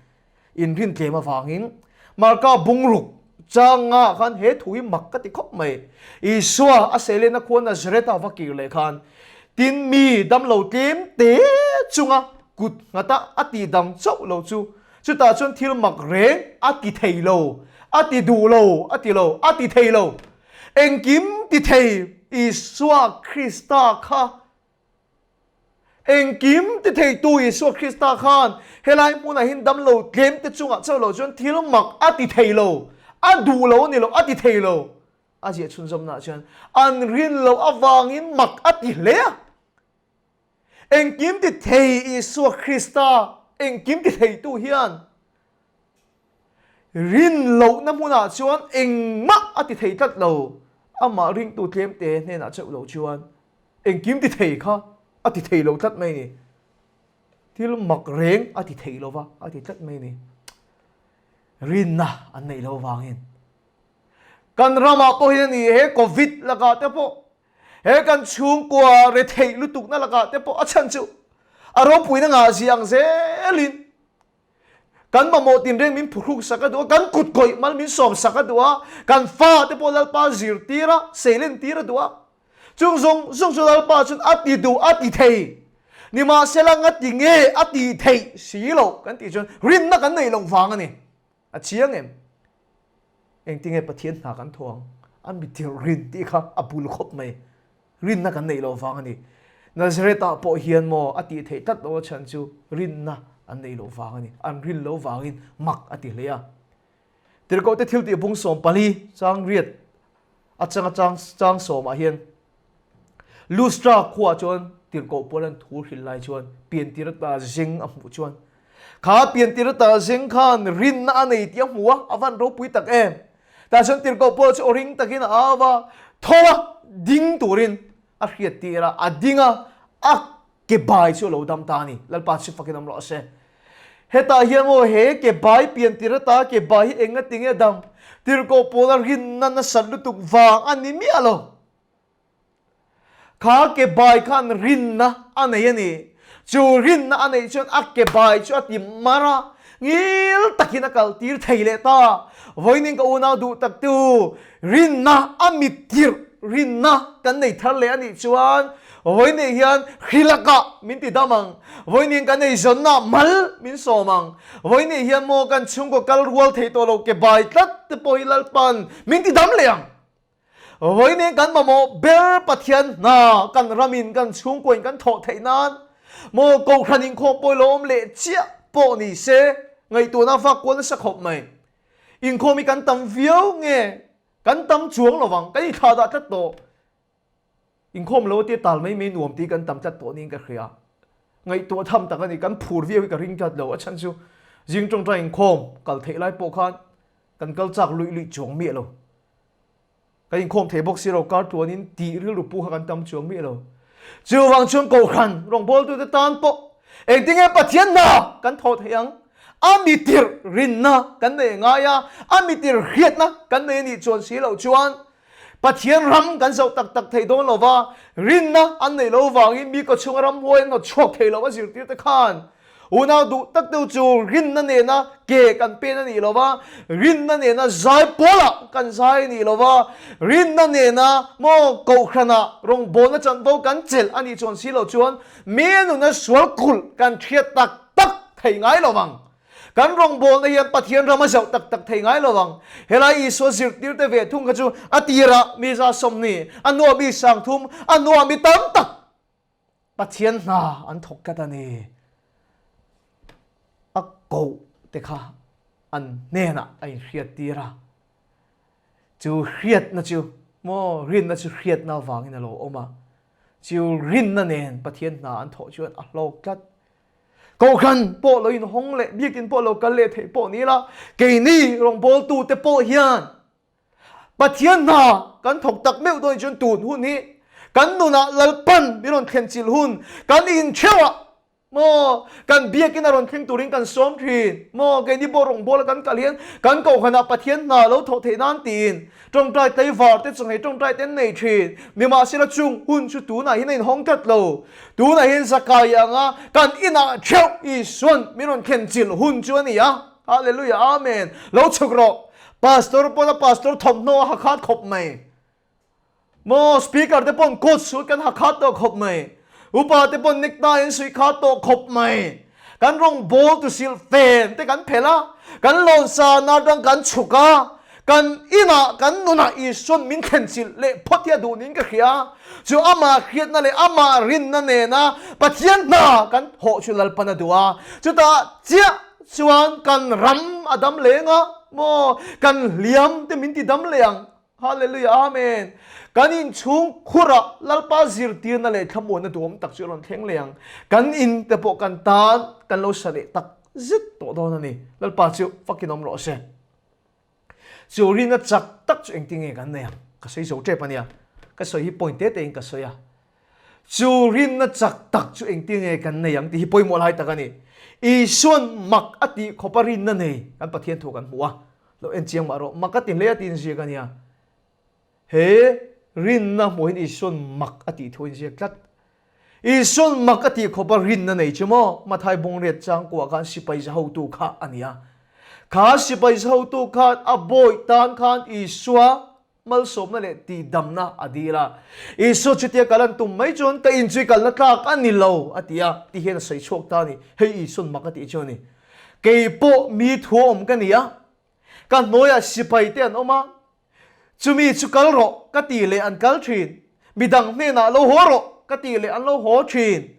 Inrin tlem avangin Marka bungruk changa khan he thu hi mak ka ti khawp mai. Isua a seilenna khua Nazareth-a va kir leh khan tin mi damlo tlem te chunga kut nghata a ti dam chauh lo chu chutah chuan thil mak reng a ti thei lo, a ti duh lo, a ti lo, a ti thei lo. Engkim ti thei Isua Krista kha Engkim ti theitu Isua Krista khan helai hmunah hian damlo tlem te chungah chauh loh chuan thil mak a ti thei lo, a duh lo a ni lo, a ti thei lo. A ziah chhunzawmnaah chuan an rin loh avangin mak a ti hle a. Engkim ti thei Isua Krista, engkim ti theitu hian rin lohna hmunah chuan engmah a ti thei tlat lo, amah ringtu tlemte hnenah chauh loh chuan. Engkim ti thei kha a ti thei lo tlat mai ni. Thil mak reng a ti thei lo va, a ti tlat mai ni. Rinna an neih loh vangin. Kan ramah pawh hian a ni he Covid lakah te pawh, he kan chhungkua retheih lutukna lakah te pawh a chhan chu a ropuina ngah zia ang zelin Kan mamawh tinreng min phuhruk sak a duh a, kan kut kawih mal min sawm sak a duh a, kan fa te pawh Lalpa zirtir a, seilen tir a duh a. Chung zawng zawng chu Lalpa chuan a ti duh, a ti thei. Nimahsela nga ti nge a ti theih si loh kan tih chuan rinna kan neih loh vang a ni. A chiang em? Engtinge Pathian hna kan thawh ang? A mitir rin tih kha a bul khawp mai. Rinna kan neih loh vang a ni. Nazareth-ah pawh hian maw a tih theih tlat loh a chhan chu rinna an neih loh vang a ni. An rin loh vangin mak a ti hle a. Tirhkohte thiltih bung 14 chang riat atanga chang chang sawmah hian Lustra khuaah chuan tirhkoh pawl an thu hrilh lai chuan piantir ata zeng a hmuh chuan kha piantir ata zeng khan rinna a nei tih a hmu a, a van ropui tak em. Tah chuan tirhkoh Paul chu aw ring takin a au a, tho a, ding turin a hriat tir a, a ding a, a ke bai chu a lo dam ta a ni. Lalpa chu fakin awm rawh se. Hetah hian maw he ke bai pian tir ata ke bai hi enga tinge dam? Tirhkoh Paula rinna nasat lutuk vang a ni miah lo. Kha ke bai khan rinna a nei a ni. Chu rinna a neih chuan a ke bai chu a ti mar a, ngil takin a kal tir thei leh ta. Vawiin ka unau duh tak tu, rinna a mit tirh. rinna kan nei thar leh a nih chuan vawiin hian hrilakah min ti dam ang, vawiin kan eizawnna mal min sawm ang, vawiin hian maw kan chhungkaw kal rual thei tawh lo ke bai tlat te pawh hi Lalpan min ti dam leh ang. Vawiin kan mamawh ber Pathian hna kan ramin kan chhungkuain kan thawh theih nan maw Kohhran inkhawm pawh lo awm leh chiah pawh ni se ngaihtuahna vak kual nasa khawp mai. Inkhawm hi kan tam viau nge kan tam chuang lo vang, kan inthlah dah tlat tawh. Inkhawm lo tia tal mai mai nuam tih kan tam tlat tawh niin ka hria. Ngaihtuah tham tak a ni, kan phur viau hi ka ring tlat lo. A chhan chu zing tawngtai inkhawm kal theih lai pawh khan kan kal chak luih luih chuang miah lo. Kan inkhawm thei bawk si lo, kar tluanin tih rilru pu kha kan tam chuang miah lo. Chuvang chuan Kohhran rawngbawltute tan pawh engtinge Pathian hna kan thawh theih ang? A mitir rinna kan nei ngai a, a mitir hriatna kan nei a nih chuan si loh chuan Pathian ram kan zoh tak tak thei dawn lo va, rinna an neih loh vangin mi kawchhunga ramhuai an nawt chhuak thei lo a zirtirte khan Unau duh tak deuh chu rinna nena ke kan pen a nih lo va, rinna nena zai pawlah kan zai a nih lo va, rinna nena maw kohhranah rawngbawlna chanvo kan chelh a nih chuan si loh chuan mi nuna sual kulh kan hriat tak tak thei ngai lo vang. Kan rawngbawlna hian Pathian ram a zoh tak tak thei ngai lo vang. Helai Isua zirtirte ve thung kha chu a tirah mi 120, a nuah mi 30, a nuah mi tam tak Pathian hna an thawk tlat a ni. A koh te kha an hnenah a inhriat tir a. Chu hriatna chu maw rinna chu hriatna avangin a lo awm a. Chu rinna nen Pathian hna an thawh chuan a hlawk tlat. Kohhran pawh lo inhawng leh biakin pawh lo kal leh theih pawh ni la, keini rawngbawltute pawh hian Pathian hna kan thawk tak meuh dawn chuan tun hun hi kan nunah Lalpan min rawn thlen chilh hun kan intheuh ah maw kan biakin a rawn thleng turin kan sawm thin maw keini pawh rawngbawla kan kal hian kan kohhranah Pathian hna lo thawh theih nan tiin tawngtai tlaivar te chawhmeh tawngtai te an nei thin nimahsela chung hun chu tunah hian a inhawng tlat lo tunah hian Zakai anga kan inah theuh Isuan min rawn thlen chilh hun chu a ni a Hallelujah Amen lo chhuk rawh Pastor pawn a pastor thawmhnaw a ha khat khawp mai. Maw speaker te pawn coat suit kan ha khat tawh khawp mai. Upa te pawn necktie an suih khat tawh khawp mai. Kan rawng bawl tu silh fen te kan phelh a, kan lawn san atang kan chhuk a, kan inah kan nunah Isuan min thlen chilh leh phawt hi a duh niin ka hria. Chu amah hriatna leh amah rinna nena Pathian hna kan thawh chu Lalpan a duh a, chutah chiah Chuan kan ram a dam leng a maw kan hliam te min ti dam leh ang. Hallelujah Amen. Kan inchhung khurah Lalpa zirtirna leh thlamuanna duhawm tak chu a rawn thleng leh ang. Kan in te pawh kan tan kan lo sa leh tak zet tawh dawn a ni. Lalpa chu fakin awm rawh se. Chu rinna chak tak chu engtin nge kan nei ang? Ka sawi zo tep a nia. Ka sawi hi point te tein ka sawi a. Chu rinna chak tak chu engtin nge kan nei ang tih hi pawimawh lai tak a ni. Isuan mak a tih khawpa rinna nei kan Pathian thu kan hmu a. Lo en chiang mah rawh. Mak a ti hle a tiin ziak a nia. He rinna hmuh hian Isuan mak a tih thu a inziak tlat. Isuan mak a tih khawpa rinna nei chu maw? Mathai Bawngriat changkuah khan sipai za hotu kha a ni a. Kha sipai za hotu khan a bawi tan khan Isua malsawmna leh tihdamna a dil a. Isua chutia kal an tum mai chuan ka inchui kalna tlak a ni lo a ti a, ti hian a sawi chhuak ta a ni. Hei Isuan mak a tih chu a ni. Kei pawh mi thuawm ka ni a, ka hnuaiah sipai te an awm a, Chumi chu kal rawh ka tih leh an kal thin, midang hnenah lo haw rawh ka tih leh an lo haw thin,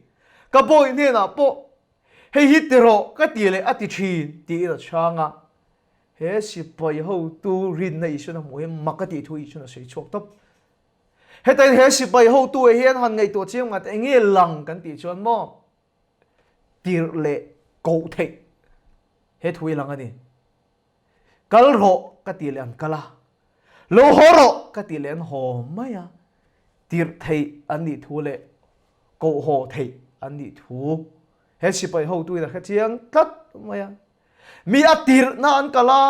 ka bawi hnenah pawh hei hi ti rawh ka tih leh a ti thin tiin a chhang a. He sipai hotu rinna Isuan a hmuh hian mak a tih thu Isuan a sawi chhuak tawp. Hetain he sipai hotu ah hian han ngaihtuah chiang ngat eng nge lang kan tih chuan maw tirh leh koh theih he thu hi lang a ni. Kal rawh ka tih leh an kal a, lo haw rawh ka tih leh an haw mai a, tirh theih an nih thu leh koh haw theih an nih thu he sipai hotuin a hre chiang tlat mai a. Mi a tirhna an kal a,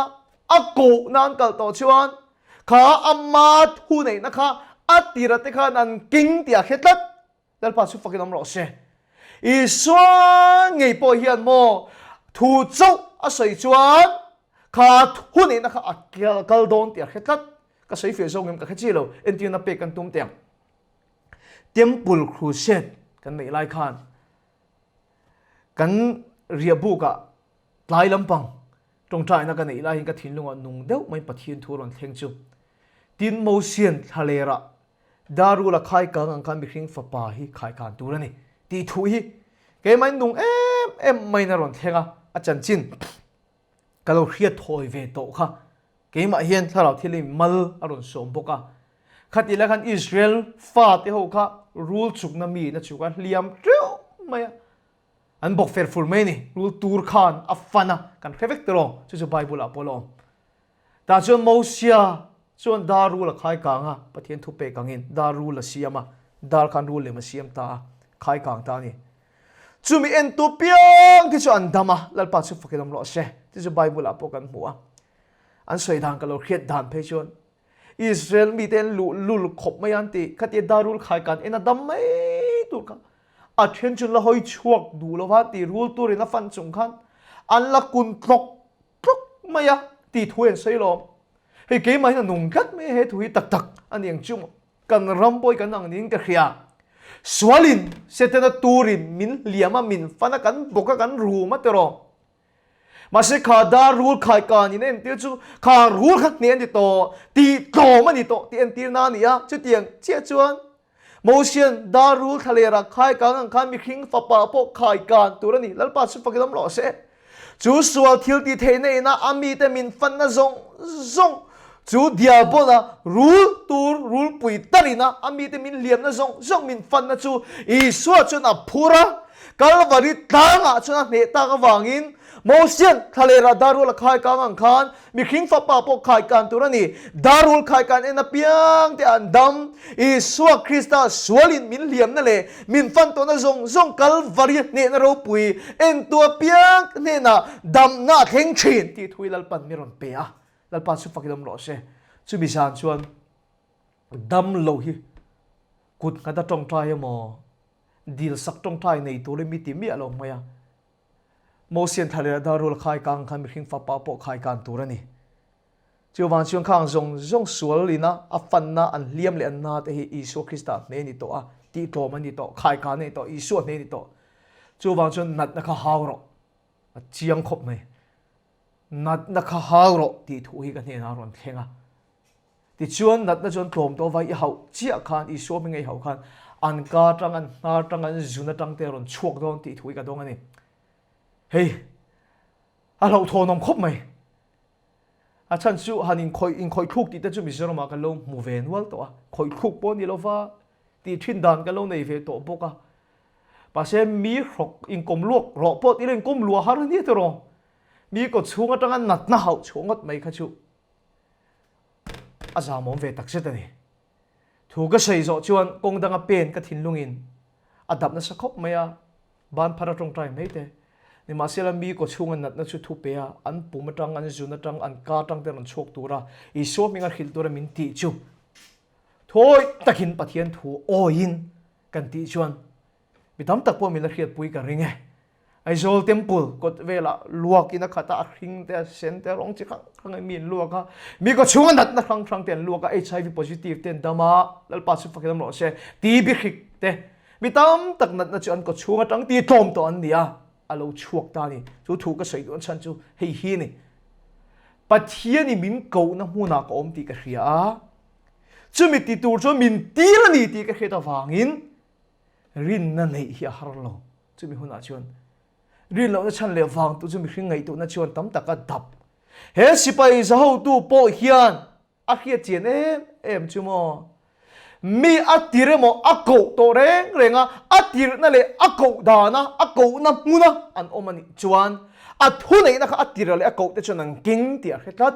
a kohna an kal tawh chuan kha ama thu neihna kha a tirh te khan an keng tih a hre tlat. Lalpa chu fakin awm rawh se. Isua ngei pawh hian maw thu chauh a sawi chuan kha thu neihna kha a kal dawn tih a hre tlat. Ka sawi fiah zawk ngem ka hre chi lo, entirna pek kan tum teh ang. Temple Crusade kan neih lai khan kan riahbukah tlai lampang tawngtaina ka neih laiin ka thinlungah nung deuh mai Pathian thu a rawn thleng chu. Tin, Mosian thlalerah Darula khai kang ang khan mihring fapa hi khai kan tur a ni tih thu hi keimahin nung em em maiin a rawn thleng a, a chanchin ka lo hriat thawi ve tawh kha keimah hian thlarau thil hi mal a rawn sawm bawk a. Khatih lai khan Israel fate ho kha rul chukna mi na chuk a hliam teuh mai a, an bawk fer fur mai a ni. Rul tur khan a fan a, kan hre vek tawh chu chu Bible ah pawh a la awm. Tah chuan Mosia chuan dar rul a khai kang a, Pathian thu pek angin dar rul a siam a, dar khan rul lem a siam ta a, khai kang ta a ni. Chumi entu piang te chu an dam a, Lalpa chu fakin awm rawh se, ti chu Bible ah pawh kan hmu a. An sawi dan ka lo hriat dan phei chuan Israel mite an luh lul khawp mai a an ti, khatia dar rul khai kan en a dam mai tur kha a then chu la hawi chhuak duh lo va ti rul turin a fan chung khan an la kun tlawk tlawk mai a tih thu an sawi lawm. Hei keimah hian a nung tlat mai a he thu hi tak tak a ni ang chu maw? Kan ram pawh hi kan ang niin ka hria. Sualin Setana turin min hliam a, min fan a, kan bawk a, kan rum a tiraw. Mahse kha dar rul khai kan in entir chu kha rul kha hneh a ni tawh, tih tlawm a ni tawh tih entir na a ni a. Chutiang chiah chuan Mosian dar rul thlalera khai kang ang khan mihring fapa pawh khai kan tur a ni. Lalpa chu fakin awm rawh se. Chu sual thil ti theihna ina a mite min fanna zawng zawng, chu diabona rul tur rulpui talina a mite min hliamna zawng zawng min fanna chu Isua chuan a phur a. Kalvari tlangah chuan a hneh tak avangin Mosian thlalera darul a khai kang ang khan mihring fapa pawh khai kan tur a ni. Darul khai kan en apiang te an dam. Isua Krista sualin min hliamna leh min fan tawhna zawng zawng Kalvari hnehna ropui entu apiang hnenah damna a thleng thin tih thu hi Lalpan mi rawn pe a. Lalpa chu fakin awm rawh se. Chumi zan chuan dam lo hi kut nghat a tawngtai emaw dil sak tawngtai nei turin mi ti miah lo mai a. Mosian thla leh darul khai kang khan mihring fapa pawh khai kan tur a ni. Chuvang chuan khang zawng zawng sual ina a fanna an hliam leh an na te hi Isua Krista hne ni tawh a, tihtlawm a ni tawh, khai kan a ni tawh, Isua hne ni tawh. Chuvang chuan natna kha hau rawh, a chiang khawp mai. Natna kha hau rawh tih thu hi ka hnenah a rawn thleng a. Tichuan, natna chuan tlawm tawh vai i hauh chiah khan, Isua hming a i hauh khan, an ka atang, an hnar atang, an zun atang te a rawn chhuak dawn tih thu hi ka dawng a ni. Hei, a hlauhthawnawm khawp mai. A chhan chu han inkhawih, inkhawih thluk tih te chu Mizoramah kan lo hmu ve nual tawh a, khawih thluk pawh a ni lo va, tih thin dan kan lo nei ve tawh bawk a. Mahse, mi hrawk inkawm luak rawh pawh tih inkawm luah har a ni tiraw? Mi kawchhung atanga natna hauh chhuah ngawt mai kha chu a zamawm ve takzet a ni. Thu ka sawi zawh chuan kawng danga pen ka thinlungin a dap nasa khawp mai a, ban phar a tawngtai mai te. Nimahsela mi kawchhunga natna chu thu pe a, an pum atang, an zun atang, an ka atang te rawn chhuak tura Isua hminga hrilh tura min tih chu thawi takin Pathian thu awiin kan tih chuan Mi tam tak pawh min la hriatpui ka ring e. Aizawl Temple kawt velah luakin a khat a, a hring te, a sen te, a rawng chi hrang hrang in mi an luak a. Mi kaw chhunga natna hrang hrang te an luak a, HIV positive te an dam a, Lalpa chu fakin awm rawh se, TB hrik te, mi tam tak natna chu an kaw chhung atang ti tlawm tawh an ni a, a lo chhuak ta a ni. Chu thu ka sawi duh chhan chu hei hi a ni. Pathianin min kohna hmunah ka awm tih ka hria a, chumi ti tur chuan min tir a ni tih ka hriat avangin, Rinna neih hi a har lo. Chumi hunah chuan rin lohna chhan leh vang tu chu mihring ngaihtuahna chuan tam tak a dap. He sipai zahotu pawh hian a hriat chian em em chu maw? Mi a tir emaw a koh tawh reng reng a, a tirhna leh a koh dana a kohna hmuna an awm a nih chuan a thuneihna kha a tirh leh a koh te chuan an keng tih a hre tlat.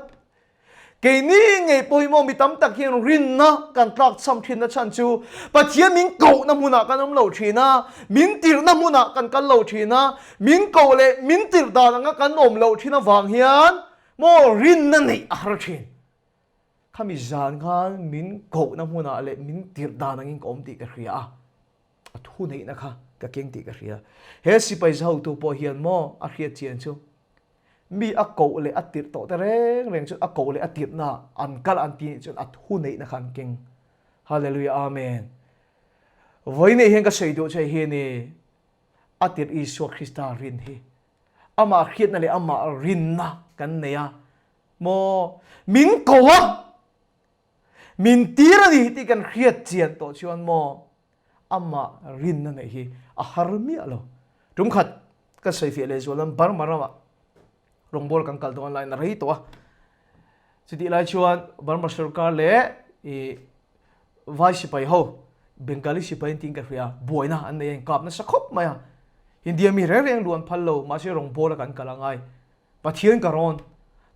Keini ngei pawh hi maw mi tam tak hian rinna kan tlak cham thinna chhan chu Pathian min kohna hmunah kan awm lo thin a, min tirhna hmunah kan kal lo thin a, min koh leh min tirh dan anga kan awm loh thin avang hian maw rinna neih a har thin. Khami zan khan min kohna hmunah leh min tirh dan angin ka awm tih ka hria a, a thu neihna kha ka keng tih ka hria. He sipai zahotu pawh hian maw a hriat chian chu. Mi a koh leh a tirh tawh te reng reng chuan a koh leh a tirhna an kal an ti nih chuan a thu neihna kha an keng. Hallelujah Amen. Vawiinei hian ka sawi duh che hi ni a tirh Isua Krista rin hi amah hriatna leh amah rinna kan nei a maw min ko a min tir a ni tih kan hriat chian tawh chuan maw amah rinna neih hi a har miah lo. Tum khat ka sawifiah leh zual nan Burma ramah rawngbâwl kan kal dawn laiin a rei tawh a. Chutih lai chuan Burma sorkar leh i vai sipai ho, Bengali sipai an tiin ka hria, buaina an nei a, inkap nasa khawp mai a. India mi reng reng luan phal lo, mahse rawngbâwl a kan kal a ngai. Pathian ka rawn,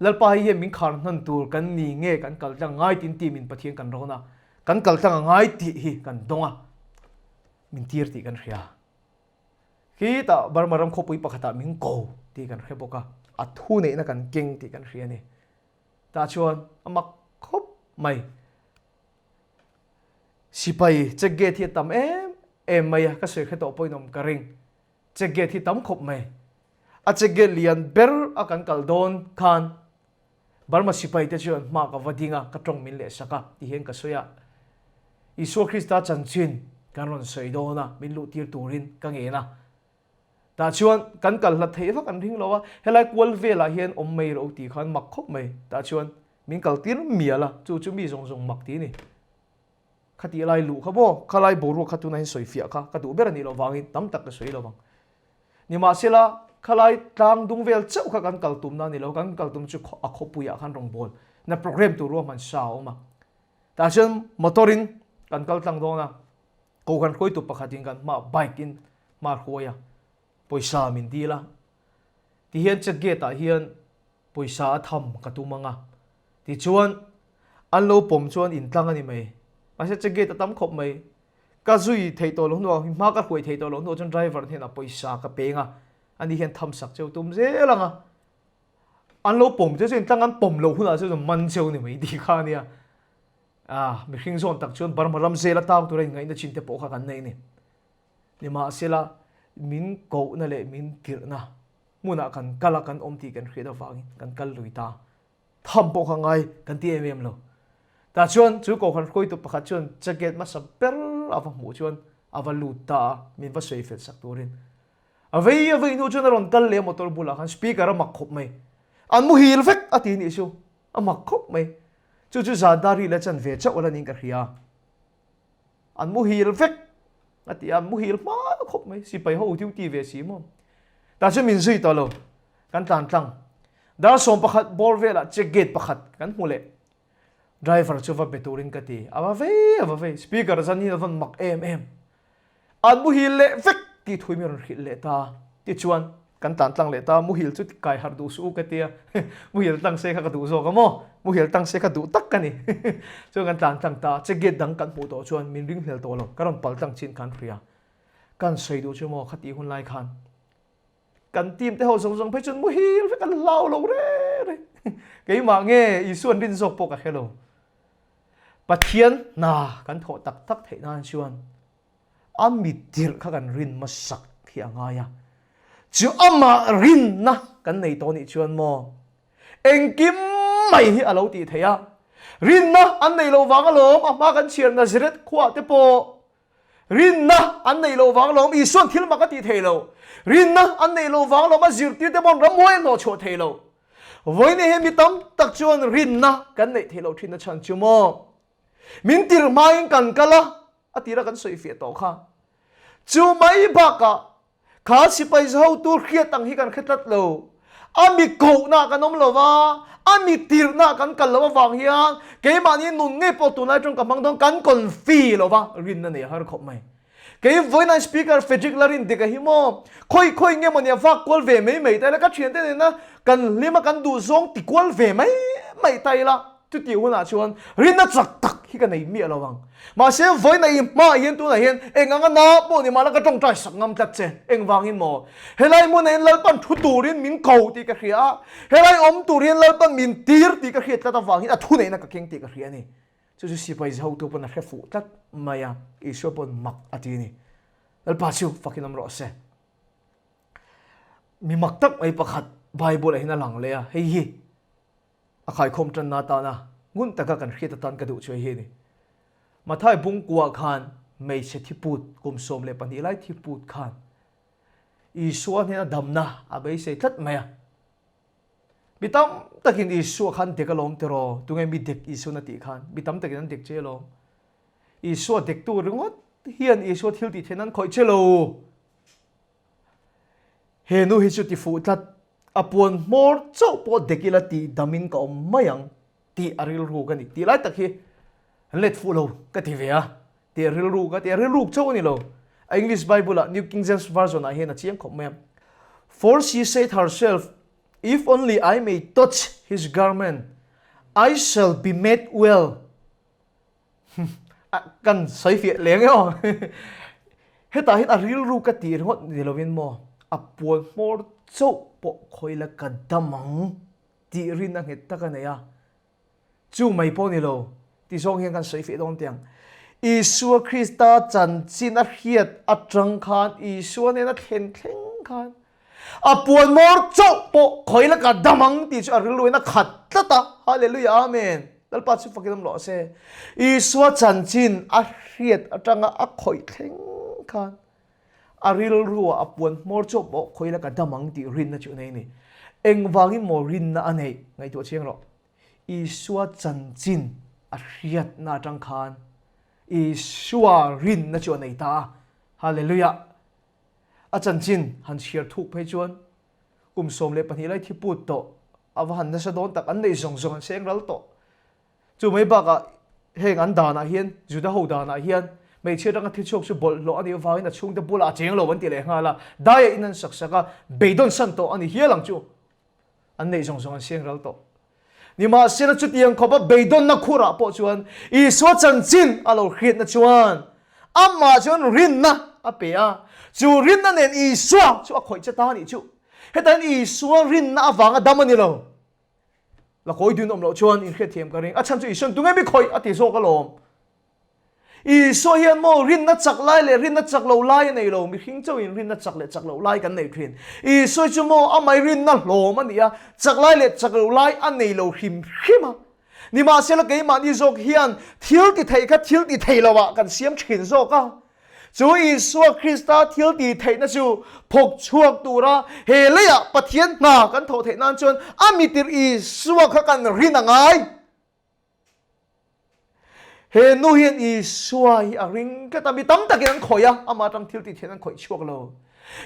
Lalpa hei hian min khar hnan tur kan ni nge kan kal tlang ngai tiin team in Pathian kan rawn a, kan kal tlang a ngai tih hi kan dawng a, min tir tih kan hria. Khitah Burma ram khawpui pakhatah min ko tih kan hre bawk a, a thu neihna kan keng tih kan hria a ni. Tah chuan a mak khawp mai. Sipai check gate hi a tam em em mai a, ka sawi hre tawh pawhin awm ka ring. Check gate hi tam khawp mai. A check gate lian ber a kan kal dawn khan Burma sipai te chuan hma ka va ding a, ka tawng min leh sak a ti hian ka sawi a. Isua Krista chanchin kan rawn sawi dawn a, min luh tir turin ka ngen a. Tah chuan kan kal hlat theih vak an ring lo a, helai kual velah hian awm mai rawh u tih khan mak khawp mai. Tah chuan min kal tir mial a, chu chu mi zawng zawng mak ti a ni. Khatih lai luh kha maw, khalai boruak kha tunah hian sawi fiah kha ka duh ber a nih loh vangin tam tak ka sawi lo vang. Nimahsela, khalai tlang dung vel chauh kha kan kal tumna a ni lo, kan kal tum chu a khawpuiah khan rawngbâwl na programme tur ruahman sa a awm a. Tah chuan motor in kan kal tlang dawn a, kohhran hruaitu pakhatin kan hmaah bike in hma a hruai a, pawisa min dil a. Tihian check gate ah hian Pawisa a tham ka tum ang a, tichuan an lo pawm chuan intlang a ni mai. Mahse che gate a tam khawp mai. Ka zui theih tawh loh hnuah, hma ka hruai theih tawh loh hnuah chuan driver hnenah pawisa ka peng a, ani hian tham sak cheu tum zel ang a. An lo pawm che chu intlang an pawm loh hunah chuan man cheu ni mai tih kha a nia. Ah, mihring zawn tak chuan Burma ram zel atang tura inngaihna chin te pawh kha kan nei a ni. Nimahsela, min kohna leh min tirhna hmunah kan kal a, kan awm tih kan hriat avangin kan kal lui ta. Tham pawh kha ngai kan ti em em lo. Tah chuan chu kohhran hruaitu pakhat chuan jacket hmasa ber a va hmuh chuan a va lut ta a, min va sawi fel sak turin. A vei a vei hnu chuan a rawn kal leh a motor bulah khan speaker a mak khawp mai. An muhil vek a ti nih chu, a mak khawp mai. Chu chu zan dar ri leh chanve chauh a la niin ka hria. An muhil vek a ti a, an muhil hma khawp mai, sipai ho duty ve si maw. Tah chuan min zui tawh lo, kan tlan tlang. Dar 11 bawr velah check gate pakhat kan hmu leh. Driver chu va be turin ka ti, a va vei a va vei, speaker zan hi a vawn mak em em. An muhil leh vek tih thui mi rawn hrilh leh ta. Tichuan, kan tlan tlang leh ta, muhil chu kai harh duh suh u ka tia, muhil tlang se kha ka duh zawk a maw, muhil tlang se kha duh tak ka ni. Chuan kan tlan tlang ta, che gate dang kan hmuh tawh chuan min ring hlel tawh lo, ka rawn pal tlang chin khan hria. Kan sawi duh chu maw khatih hun lai khan kan team te ho zawng zawng phei chuan muhil vek an hlau lo reng reng. Keimah nge Isuan rin zawk pawh ka hre lo. Pathian hna kan thawh tak tak theih nan chuan a mittirh kha kan rin hmasak hi a ngai a. Chu amah rinna kan nei tawh nih chuan maw engkim mai hi a lo tih theih a. Rinna an nei loh vang alawm a hma kan chhiar Nazareth khuah te pawh rinna an nei loh vang alawm Isuan thil mak a tih theih loh. Rinna an nei loh vang alawm a zirtir te pawh ramhuai an hnawhchhuah theih loh. Vawiin hi mi tam tak chuan rinna kan neih theih loh thin a chhan chu maw? Min tir hmain kan kal a, a tira kan sawi fiah tawh kha. Chu mai bakah kha sipai hotu hriat ang hi kan hre tlat lo. A mi kohna kan awm lo va, a mi tirhna kan kal loh avang hian keimahni nun ngei pawh tunlai atang ka hmang dawn kan confi lo va, rinna nei a har khawp mai. Kei vawiin Speaker Frederick Larindika hi maw khawi khawi nge mawni a vak kual ve mai mai ta ila ka thiante nena kan hlim a kan duh zawng ti kual ve mai mai ta ila chutih hunah chuan rinna chak tak hi ka nei miah lo ang. Mahse vawiin i hmaah hian tunah hian eng anga na pawh ni mahla ka tawngtai sak ngam tlat che. Engvangin maw? Helai hmunah hian Lalpan thu turin min ko tih ka hria a, helai awm tur hian Lalpan min tir tih ka hriat tlat avangin a thuneihna ka keng tih ka hria a ni. Chu chu sipai hotu pawn a hre fuh tlat mai a, Isua pawn mak a ti a ni. Lalpa chu fakin awm rawh se. Mi mak tak mai pakhat. Bible ah hian a lang leh a, hei hi a khaikhawm tanna atana ngun taka kan hriat atan ka duh chu hei hi a ni. Mathai bungkuah khan hmeichhe thiput kum 12 lai thiput khan Isua hnena damna a beisei tlat mai a. Mi tam takin Isua khan dek alawm tiraw? Tunge mi dek Isuan a tih khan? Mi tam takin an dek che alawm. Isua dektu ringawt hian Isua thil tih theihna an khawih che lo. He nu hi chu ti fuh tlat, a puan hmawr chauh pawh dek ila tih damin ka awm mai ang tih a rilruk a ni. Tih lai tak hi an let fuh lo ka ti ve a, tih a rilruk a, tih a rilruk chauh a ni lo. A English Bible ah New King James Version ah hian a chiang khawp mai a. For she said herself, If only I may touch his garment, I shall be made well. Kan sawi fiah leng e aw. Hetah hian a rilru ka tih ringawt ni lovin maw a puan hmawr chauh pawh khawi la ka dam ang tih rin a nghet tak a nei a. Chu mai pawh ni lo ti zawng hian kan sawi fiah dawn teh ang. Isua Krista chanchin a hriat atang khan Isua nena thlen thleng khan A puan mawr chauh pawh khawi laka dam ang tih chu a rilruin a khat tlat a. Hallelujah Amen. Lalpa chu fakin awm rawh se. Isua chanchin a hriat atanga a khawih thleng khan a rilruah a puan hmawr chauh pawh khawi laka dam ang tih rinna chu a nei a ni. Engvangin maw rinna a neih? Ngaihtuah chiang rawh. Isua chanchin a hriatna atang khan Isua rinna chu a nei ta a. Hallelujah. A chanchin han chhiar thuk phei chuan kum 12 lai thi put tawh a va han nasa dawn tak an neih zawng zawng an seng ral tawh. Chu mai bakah heng an danah hian Juda ho danah hian hmeichhia atanga thi chhuak chu bawlhhlawh a nih avangin a chhungte bulah a cheng lo an ti leh nghal a, daiah in an sak sak a, beidawn san tawh a ni hial ang chu. An neih zawng zawng an seng ral tawh. Nimahsela chutiang khawpa beidawnna khurah pawh chuan Isua chanchin a lo hriatna chuan amah chuan rinna a pe a, chu rinna nen Isua chu a khawih che ta a nih chu. Hetah hian Isua rinna avanga dam a ni lo. La kawi dun awm loh chuan inhriatthiam ka ring. A chhan chu Isua'n tunge mi khawih a ti zawk alawm. Isua hian maw rinna chak lai leh rinna chak lo lai a nei lo, mihring chauhin rinna chak leh chak loh lai kan nei thin. Isua chu maw amah rinna hlawm a ni a, chak lai leh chak loh lai a nei lo hrim hrim a. Nimahsela keimahni zawk hian thil ti thei kha thil ti thei lo ah kan siam thin zawk a. Chu Isua Krista thil ti theihna chu phawk chhuak tura he leiah Pathian hna kan thawh theih nan chuan a mitir Isua kha kan rin a ngai. He nu hian Isua hi a ring tlat a, mi tam takin an khawih a, amah atang thil tih theihna an khawih chhuak lo.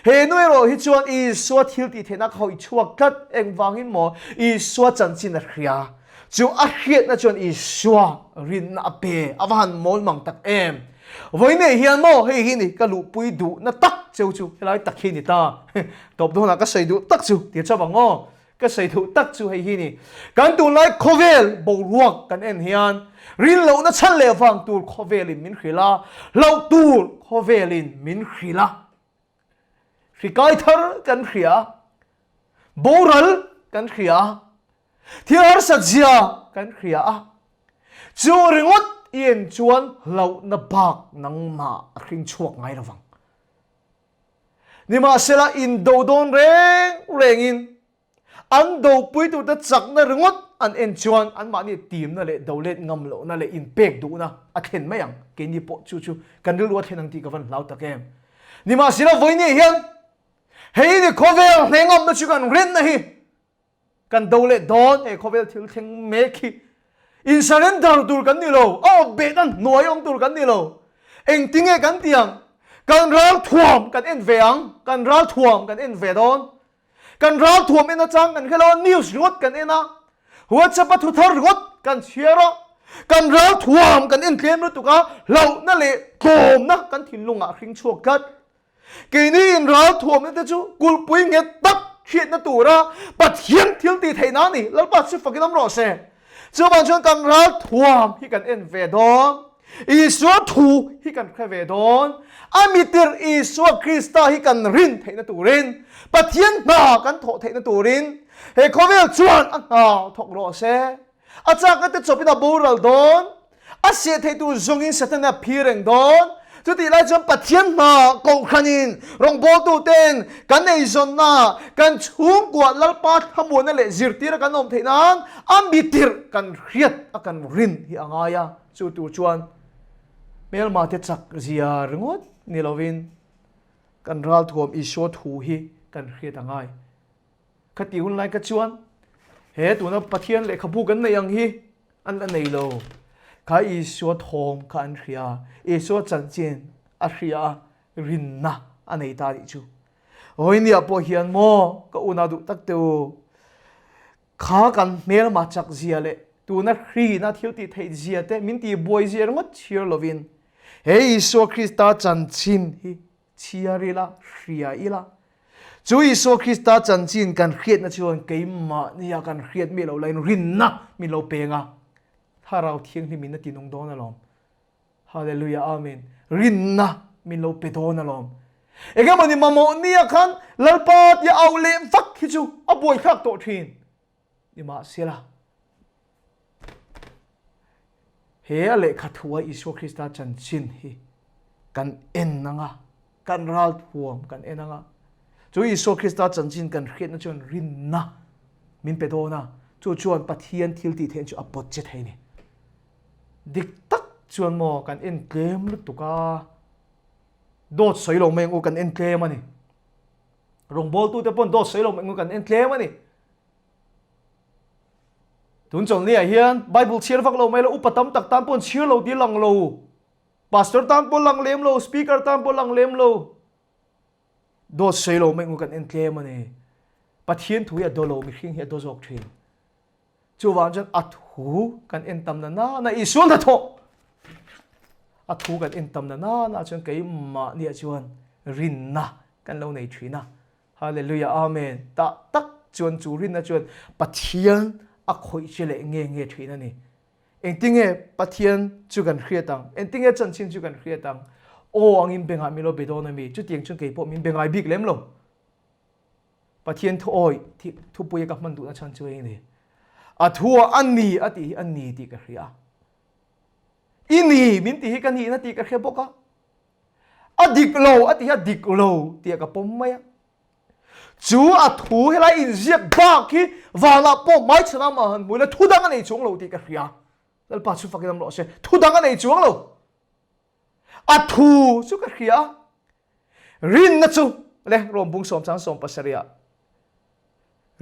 He nu erawh hi chuan Isua thil tih theihna a khawih chhuak tlat, engvangin maw Isua chanchin a hria. Chu a hriatna chuan Isua rinna a pe, a va han mawl mang tak em. Vawiinei hian maw hei hi ni ka luhpui duhna tak cheu chu helai tak hi ni ta. Tawp dawnah ka sawi duh tak chu ti chauh ang aw. Ka sawi thuh tak chu hei hi ni. Kan tunlai khawvel boruak kan en hian rinlohna chhan leh vang tur khawvelin min hrilh a, hlauh tur khawvelin min hrilh a. Hri kai thar kan hria a, boral kan hria a, thil harsat zia kan hria a. Chu ringawt i en chuan hlauhna bak nangmah a hring chhuak ngai lovang. Nimahsela indo dawn reng rengin an dopuitute chakna ringawt an en chuan anmahni timna leh do let ngam lohna leh inpek duhna a thlen mai ang. Keini pawh chu chu kan rilru a thlen ang tih ka van hlau tak em. Nimahsela vawinia hian hei ni khawvel hle ngamna chu kan rinna hi Kan do leh dawn he khawvel thil thleng mek hi in surrender tur kan ni lo, a awp behna hnuai awm tur kan ni lo. Engtinge kan ti ang? Kan ral thuam kan en ve ang, kan ral thuam kan en ve dawn. Kan ral thuam en atang kan hre lo a, news ringawt kan en a, WhatsApp a thu thar ringawt kan chhiar a, kan ral thuam kan en tlem lutuk a, hlauhna leh tlawmna kan thinlungah hring chhuak tlat. Keini in ral thuamna te chu kulhpui nghet tak hriatna tura Pathian thil tih theihna a ni. Lalpa chu fakin awm rawh se. Chuvang chuan kan ral thuam hi kan en ve dawn. Isua thu hi kan hre ve dawn. A mitir Isua Krista hi kan rin theihna turin, Pathian hna kan thawh theihna turin he khawvel chuan a hna thawk rawh se. A chakna te chawpin a boral dawn. A seh theih tur zawngin Setana a phir reng dawn. Chutih lai chuan Pathian hna kohhranin rawngbawltuten kan eizawnna, kan chhungkua Lalpa thlamuanna leh zirtira kan awm theih nan a mitirh kan hriat a kan rin hi a ngai a. Chu tur chuan hmelmate chak zia ringawt ni lovin kan ralthuam Isua thu hi kan hriat a ngai. Khati hun lai kha chuan he tuna Pathian lehkhabu kan neih ang hi an la nei lo. Kha Isua thawm kha an hria a, Isua chanchin a hria a, rinna a nei ta tih chu. Vawinia pawh hian maw ka unau duh tak te u, kha kan hmelma chak zia leh tuna hrina thil tih theih zia te min tih buai zia ringawt chhiar lovin he Isua Krista chanchin hi Chhiar ila, hria ila. Chu Isua Krista chanchin kan hriatna chuan keimahnia kan hriat miah loh laiin rinna min lo peng a, Thlarau Thianghlim in a tinung dawn alawm. Hallelujah Amen. Rinna min lo pe dawn alawm. Engemawni mamawh nia khan Lalpa tia auh leh vak hi chu a buaithlak tawh thin. Nimahsela, he a lehkha thua Isua Krista chanchin hi kan en anga, kan ralthuam kan en anga, chu Isua Krista chanchin kan hriatna chuan rinna min pe dawn a, chu chuan Pathian thil tih theihna chu a pawt che thei a ni. Dik tak chuan maw kan en tlem lutuk a, dawt sawi lo mai ang u kan en tlem a ni. Rawngbawltute pawn dawt sawi lo mai ang u kan en tlem a ni. Tun chawlhniah hian Bible chhiar vak lo mai la, upa tam tak tan pawh an chhiar lo tih lang lo. Pastor tan pawh lang lem lo, speaker tan pawh lang lem lo. Dawt sawi lo mai ngu kan en tlem a ni. Pathian thu hi a daw lo, mihring hi a daw zawk thin. Chuvang chuan a thu kan en tam na na na Isua hnathawh a thu kan en tam na na na chuan keimahniah chuan rinna kan lo nei thin a. Hallelujah Amen. Tah tak chuan chu rinna chuan Pathian a khawih che leh nge nge thin a ni. Engtinge Pathian chu kan hriat ang? Engtinge chanchin chu kan hriat ang? Aw angin bengah min lo be dawn a mi? Chutiang chuan kei pawh min be ngai bik lem lo. Pathian thu awi thupui a ka hman duhna chhan chu eng ni? A thu ah a ni a tih hi a ni tih ka hria. I ni min tih hi ka nihna tih ka hria bawk a. A dik lo a ti hi a dik lo tih ka pawm mai a. Chu a thu helai inziak bak hi vanah pawh hmaichhan amah han hmu ila thu dang a nei chuang lo tih ka hria. Lalpa chu fakin awm rawh se. Thu dang a nei chuang lo. A thu chu ka hria. Rinna chu le Rom bung sawm chang sawm pasarih ah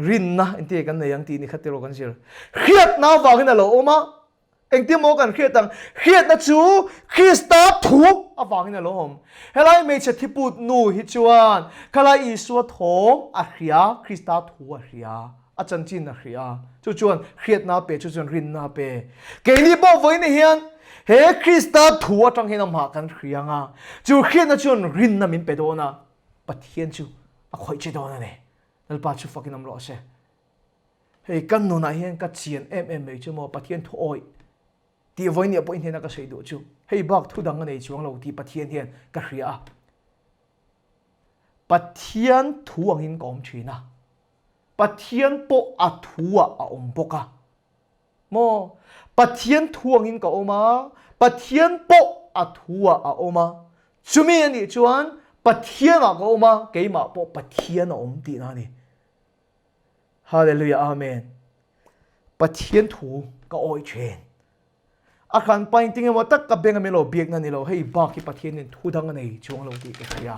rinna engtin nge kan nei ang tih ni kha tiraw kan zir. Hriatna avangin a lo awm a. Engtin maw kan hriat ang? Hriatna chu Krista thu avangin a lo awm. Helai hmeichhe thiput nu hi chuan khalai Isua thawm a hria, Krista thu a hria, a chanchin a hria. Chu chuan hriatna a pe, chu chuan rinna a pe. Keini pawh vawiin hian he Krista thu atang hian amah kan hria ang a, chu hriatna chuan rinna min pe dawn a, Pathian chu a khawih che dawn a ni. Lalpa chu fakin awm rawh se. Hei kan nunah hian ka chian em em mai chu maw Pathian thu awih tih vawinia pawh i hnena ka sawi duh chu hei bak thu dang a nei chuang lo tih Pathian hian ka hria a. Pathian thu angin ka awm thin a. Pathian pawh a thu ah a awm bawk a. Maw Pathian thu angin ka awm a, Pathian pawh a thu ah a awm a. Chumi a nih chuan Pathian ah ka awm a, keimah pawh Pathian a awm tihna a ni. Hallelujah Amen. Pathian thu ka awi thin. A khan pa in tinge maw tak ka beng a min lo biakna ni lo hei bak hi Pathian in thu dang a nei chuang lo tih ka hria.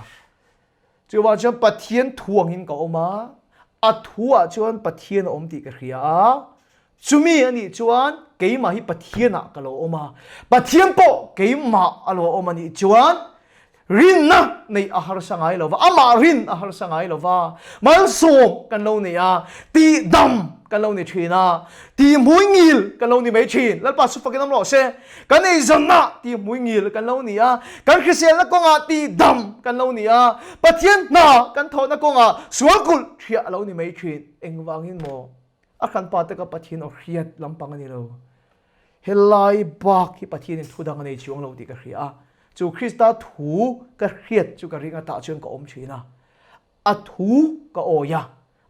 Chuvang chuan Pathian thu angin ka awm a, a thu ah chuan Pathian a awm tih ka hria a, chumi a nih chuan keimah hi Pathian ah ka lo awm a, Pathian pawh keimah a lo awm a nih chuan Rinna neih a harsa ngai lo va, amah rin a harsa ngai lo va, malsawm kan lo nei a, tihdam kan lo ni thin a, tihmuingil kan lo ni mai thin. Lalpa chu fakin awm rawh se. Kan eizawnna tihmuingil kan lo ni a, kan hriselna kawngah tihdam kan lo ni a, Pathian hna kan thawhna kawngah sual kulh thiah a lo ni mai thin. Engvangin maw? A hranpa te ka Pathian aw hriat lampang a ni lo. Helai bak hi Pathianin thu dang a nei chuang lo tih ka hria a, chu Krista thu ka hriat chu ka ring a tah chuan ka awm thin a. A thu ka awi a,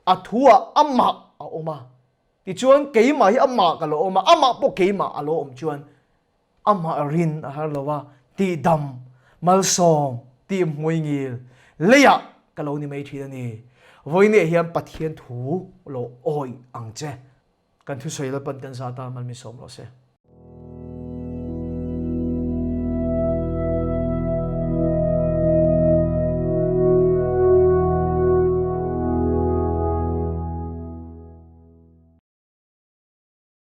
a thu ah amah a awm a, tichuan keimah hi amah ka lo awm a, amah pawh keimah a lo awm chuan amah rin a har lo a, tihdam. Malsawm tih hmui ngil leiah ka lo ni mai thin a ni. Vawiinah hian Pathian thu lo awih ang che. Kan thusawi Lalpan kan zah tan mal min sawm rawh se.